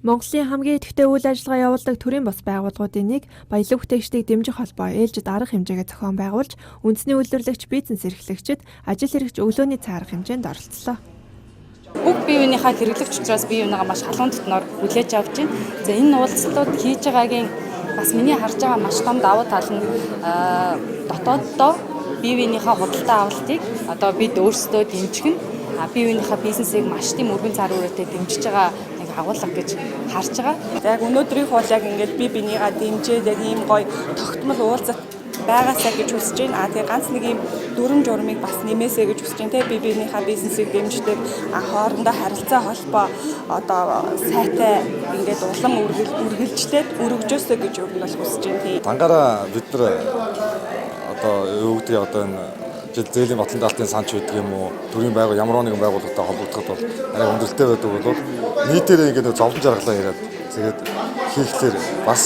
Монголын хамгийн идэвхтэй үйл ажиллагаа явуулдаг төрийн бус байгууллагуудын нэг баялаг бүтээгчдийг дэмжих холбоо ээлжид арга хэмжээгээ зохион байгуулж, үндэсний үйлдвэрлэгч, бизнес эрхлэгчид, ажил хэрэгч өглөөний цай арга хэмжээнд оролцлоо. Бүх бие биенийхээ хэрэглэгч учраас бие биенийгээ маш халуун дотноор хүлээж авч байна. За, энэ уулзалтууд хийж байгаагийн бас миний харж байгаа маш том давуу тал нь дотооддоо бие биенийхээ худалдаа авалтыг одоо бид өөрсдөө дэмжих нь бие биенийхээ бизнесийг маш тийм өргөн цар хүрээтэй дэмжиж байгаа нэг агуулга гэж харж байгаа. Яг өнөөдрийнх бол яг ингээд бие биенийгээ дэмжиж, яг ийм гоё тогтмол уулзалт байгаасай гэж хүсэж байна. А тэгээ ганц нэг ийм дүрэм журмыг бас нэмээсэй гэж хүсэж байна, те, бие биенийхээ бизнесийг дэмждэг, а хоорондоо харилцаа холбоо одоо сайтай ингээд улам үргэлжлээд өргөжөөсэй гэж юу нь бол хүсэж байна, тийм. Дангаараа бид нар одоо юу гэдгийг одоо энэ жил зээлийн батлан даалтын сан ч байдаг юм уу, төрийн байгуул ямар нэгэн байгууллагатай холбогдоход бол арай хүндрэлтэй байдаг бол нийтээрээ ингээд зовлон жаргалаа яриад, тэгээд хийхлээр бас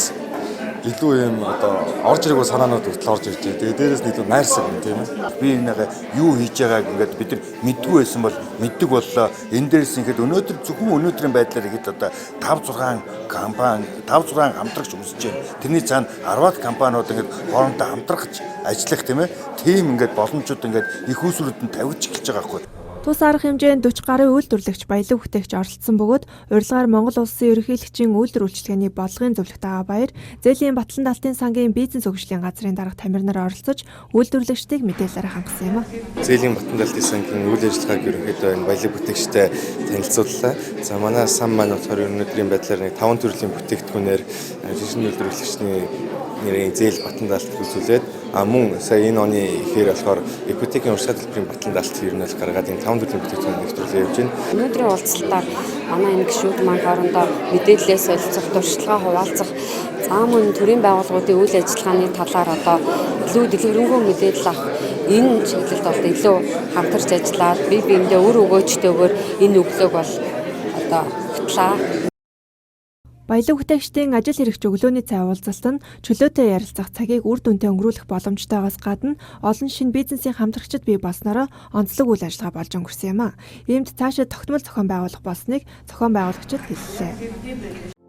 илүү юм одоо орж ирээгүй санаанууд хүртэл орж ирж байна. Тэгээд дээрээс нь илүү найрсаг юм, тийм ээ. Би энийгээ юу хийж байгааг ингээд бид нар мэдгүй байсан бол мэддэг боллоо. Энэ дээрс ингээд өнөөдөр зөвхөн өнөөдрийн байдлаар ихэд одоо 5 6 компани, 5 6 хамтрагч үүсэж байна. Тэрний цаана 10-аад компаниуд ингээд хоорондоо хамтрах ажиллах, тийм ээ. Тийм ингээд боломжууд ингээд их усрүүд нь тавигдж эхэлж байгаа байхгүй. Тус арга хэмжээнд 40 гаруй үйлдвэрлэгч, баялаг бүтээгч оролцсон бөгөөд урилгаар Монгол улсын ерөнхийлөгчийн үйлдвэр үйлчилгээний бодлогын зөвлөх Дагаа Баяр, зээлийн батлан даалтын сангийн бизнес хөгжлийн газрын дарга Тамир нар оролцож, үйлдвэрлэгчдийг мэдээлэлээр хангасан юм а. Зээлийн батлан даалтын сангийн үйл ажиллагааг ерөнхийдөө энэ баялаг бүтээгчтэй танилцууллаа. За, манай сан маань болохоор өнөөдрийн байдлаар нэг 5 төрлийн бүтээгдэхүүнээр жижигэн үйлдвэрлэгчний нэрийн зээл батлан даалт үзүүлээд, а мөн сая энэ оны ихээр болохоор ипотекийн урьдчилан төлбөрийн батлан даалт ер нь бол гаргаад, энэ 5 төрлийн бүтээгдэхүүн нэвтрүүлээ явж байна. Өнөөдрийн уулзалтаар манай энэ гишүүд маань хоорондоо мэдээлэлээ солилцох, туршлагаа хуваалцах, за мөн төрийн байгууллагуудын үйл ажиллагааны талаар одоо илүү дэлгэрэнгүй мэдээлэл авах, энэ чиглэлд бол илүү хамтарч ажиллаад, бие биендээ үр өгөөжтэйгээр энэ өглөөг бол одоо хөтлөө. Баялаг бүтээгчдийн ажил хэрэгч өглөөний цай уулзалт нь чөлөөтэй ярилцах цагийг үр дүнтэй өнгөрүүлэх боломжтойгоос гадна олон шинэ бизнесийн хамтрагчид бий болсноороо онцлог үйл ажиллагаа болж өнгөрсөн юм а. Иймд цаашид тогтмол зохион байгуулах болсныг зохион байгуулагчид хэллээ.